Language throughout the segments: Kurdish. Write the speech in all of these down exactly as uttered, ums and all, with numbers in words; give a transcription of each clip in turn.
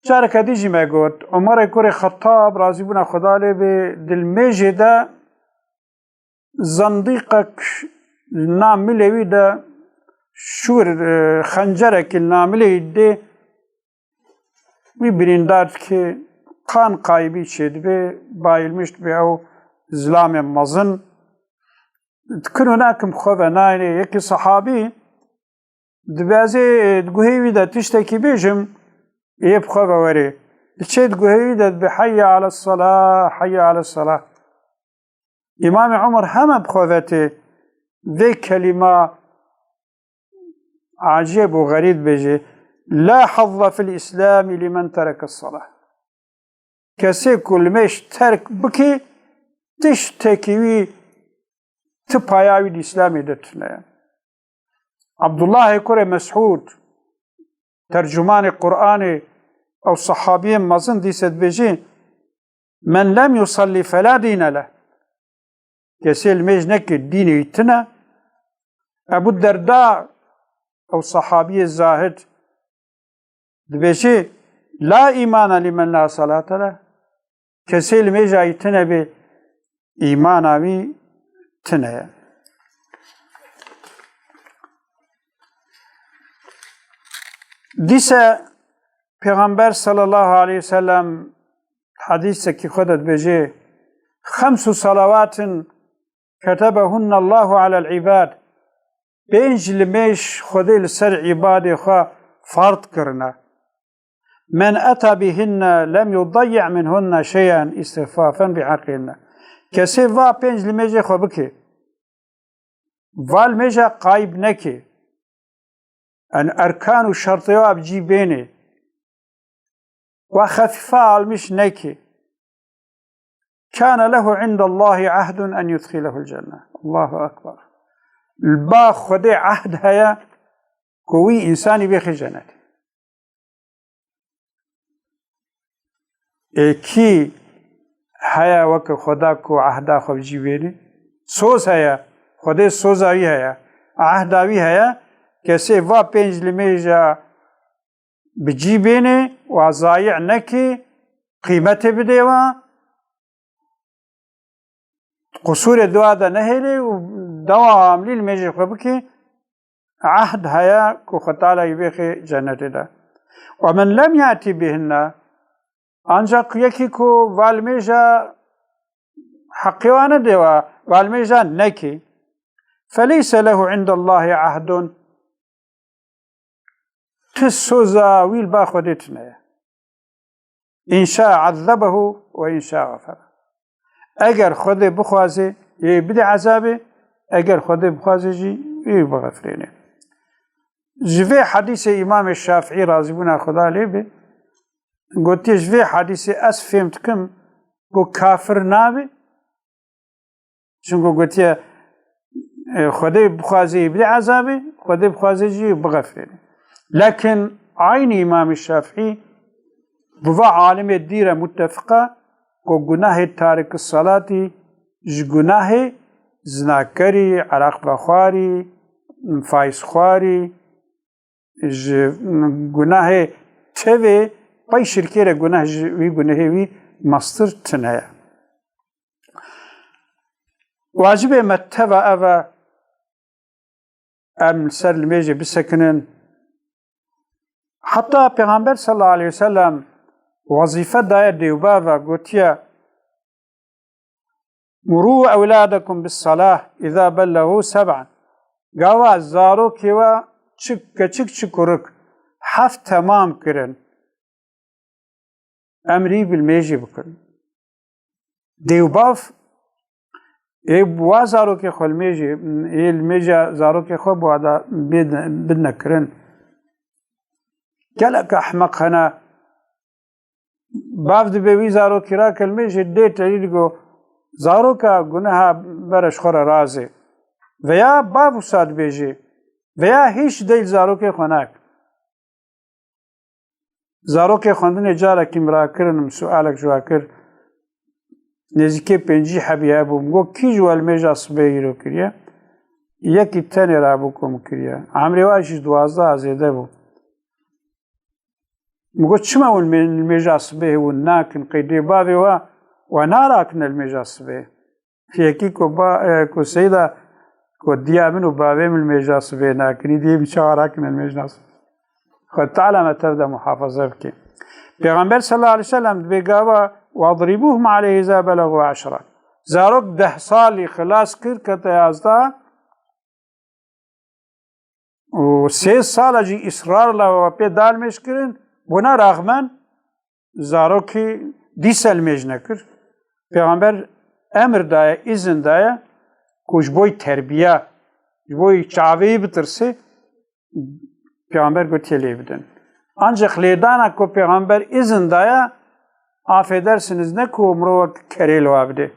Careke dî jî me got, Umerê kurê Xettab, razîbûna Xweda lê bê, di limêjê de zendîqek li nav milê wî de şûr, e, xencerekî li nav milê wî dê, wî birîndar dike, qan qayibî çêdibe, bayilmiş dibe ew zilamê mezin. Dikin û nakim xwe venayêne, yekî sehabî dibe, ez ê di guhê wî de tiştekî bêjim, ê bi xwe ve were. Diçe di guhê wî de dibe, "Heyye ales-selah, heyye ales-selah." Îmamê Omer heme bi xwe ve tê vê kelîma ecêb û xerîb dibêje, "La hazza fil Îslamî limen tereke selah." Kesê ku limêj terk bike, tiştekî wî, ti paya wî di Îslamê de tune ye. Abdullahê kurê Mesûd, tercumanê Qur'anê, ew sehabiyê mezin dîse dibêjî, "Men lem yusallî felâ dîne leh." Kesê limêj neke, dînê wî tune. Ebu Derda, ew sehabiyê zahid, dibêje, "La îmane limen la salate leh." Kesê limêja wî tune be, îmana wî tune ye. Dîse Pêxember sallallahu aleyhi ve sellem hedîsekî xwe de dibêje, "Xemsu salawatin ketebehunne Allahu alel ibad." Pênc limêj Xwedê li ser îbadê xwe fard kirine. "Men eta bihinne lem yudayyi' minhunne şey'en istihfafen bi haqqihinne." Kesê va pênc limêjê xwe bike, va limêja qayib neke, en erkan û şertê wa bi cî bêne, wa xefîfe almiş neke, "Kâne lehu indallâhi ahdun en yudxilehul cenne." Allahu Ekber. Li ba Xwedê ehd heye ku wî însanî bêxê cenetê. Ê kî heye weke Xweda ku ehda xwe bi cî bêne? Soz heye. Xwedê soza wî heye. Ehda wî heye. Kesê va pênc limêja bi cî bêne, wa zayî neke, qîmetê bidê wa, qusûrê di wa de nehêlê û dewa amlî limêjê xwe bike, ehd heye ku Xwe Teala yê bêxê cennetê de. "Ve men lem yati bihinne", ancak yekî ku va limêja heqê wa nedê wa, va limêja neke, "feleyse lehu indallâhi ahdun", ti soza wî li ba Xwedê tune ye. "Înşa azzebehu ve înşa xafera." Eger Xwedê bixwaze, yê bide ezabê, eger Xwedê bixwaze jî, yê bixefirêne. Ji vê hedîsê Îmamê Şafîî, razîbûna Xweda lê be, gotiye, ji vê hedîsê ez fêm dikim ku kafir nabe, çunku gotiye, e, Xwedê bixwaze yê bide ezabê, Xwedê bixwaze jî bixefirêne. Lekin aynî Îmamê Şafîî bi va alimê dî re muttefiq e ku gunahê tarikî salatî ji gunahê zinakerî, eraq vexwarî, faîzxwarî, ji gunahê tevê pey şirkê re gunah ji wî gunehê wî mestir tune ye. Wacibê me teva ev e, em li ser limêjê bisekinin. Heta Pêxember sallallahu aleyhi ve sellem wezîfe daye dêwbava, gotiye, "Murû ewlâdekum bis-salâh izâ bellegû seb'an." Gava zarokê we çi keçik çi kurik heft temam kirin, emrî bi limêjê bikin. Dêwbav ê bi wa zarokê xwe limêjê, ê limêja zarokê xwe bi wa da bidine kirin. Gelek ehmeq hene, bav dibe wî zarokî rake limêjê, dê tevî digo, "Zaroka, guneha bere ji xwe re razê." Veya bav wisa dibêje, veya hîç dey li zarokê xwe nake. Zarokê xwendinê carekî min rakirin, min sualek ji wa kir. Nêzîkê pêncî hebî hebû. Min got, "Kî ji we limêja sibê îro kiriye?" Yekî tenê rabû ku min kiriye. Emrê wa jî duwazdeh zêde bû. Min got, çima hûn mê-, li mêja sibê hûn nakin? Qey dê bavê we, we narakine li mêja sibê. Yekî ku ba-, e, ku seyda, ku diya min û bavê min li mêja sibê nakin, îdî min çawa rakine li mêja sibê? Xwe Teala me tev de muhafaza bike. Pêxember sallallahu aleyhi ve sellem dibê gava, "Wadribuhum aleyhi za belagu aşra." Zarok deh salî xilas kir, kete yazda, û sê sala jî israrla we pê dalmêj kirin, bûna raxmen zarokî dîsa li mêj nekir. Pêxember emir daye, îzin daye ku ji bo terbiya, ji bo çavê yî bitirsê, Pêxember gotiye lê bidin. Ancaq lêdana ku Pêxember îzin daye, affedersiniz, ne ku mirovek kerê li wa bidê,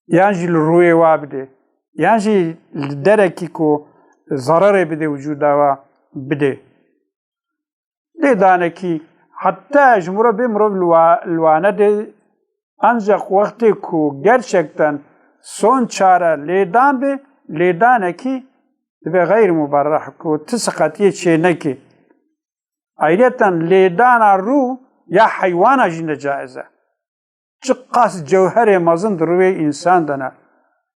yan jî li rûyê wa bidê, yan jî li derekî ku zererê bidê wicûda wa bidê. Lêdanekî heta ji mirov bê mirov li wa-, li wa nedê, ancaq wextê ku gerçekten son çare lêdan bê, lêdanekî dibe xeyr muberreh ku ti siqetiyê çê nekê. Ayriyeten lêdana rû ya heywana jî necaiz e. Çiqas cewherê mezin di rûyê însan de ne.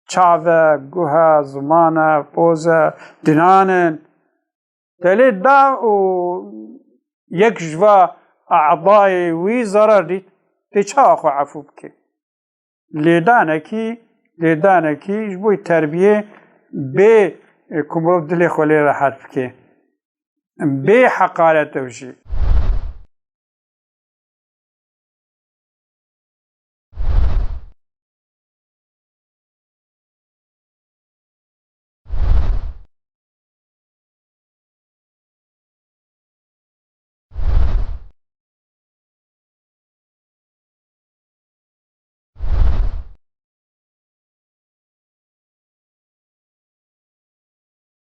Çav e, guh e, ziman e, poz e, dinan in. Te lê da û yek ji va e'dayê wî zarar dît, tê çawa xwe efû bike? Lêdanekî, lêdanekî ji bo terbiyê bê, e, ku mirov dilê xwe lê rehet bike. Bê heqaret ew jî.